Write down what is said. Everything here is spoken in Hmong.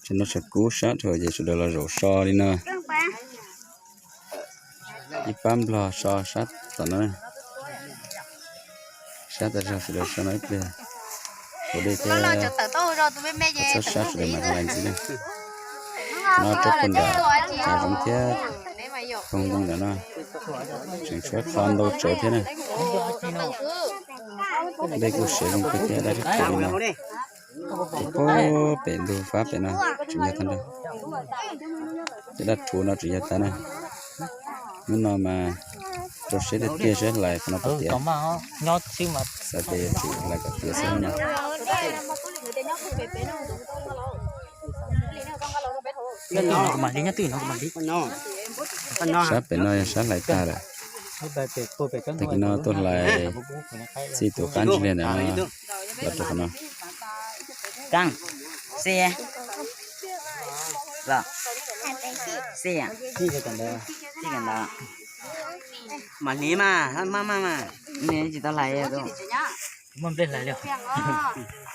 Tsam no tshav kub sab dhau ces sawv daws los zaum so li no. Ib pab nplog so sab tom no. Sab tas zog sawv daws so no ib pliag. Haus dej thiab txhob sab sawv daws mas lais ntxiv na. No rau puag nram hav zoov thiab koog ntoo nram no. Tseem tshuav qho ntau tsawv thiab na. Dej kuj siav zoo kawg thiab dab tsi li no. Ces puag pem ntug fab pem no tseem yog tag nrho. Ces dab rhuv no tseem yog tas na. Hnub no mas rau siab tiag tiag seb hlais qhov no puas tiav. Xav tias yuav tsum hlais kom tiav xwb no. Sab pem no yog sab hlais tag lawm. Tag kis no tuaj hlais txij tus qab ntsis liag ntawm no los rau qhov no. Mam hliv mas, maj maj mas, nws tsis tau hlais. Muaj nplej hlais li os.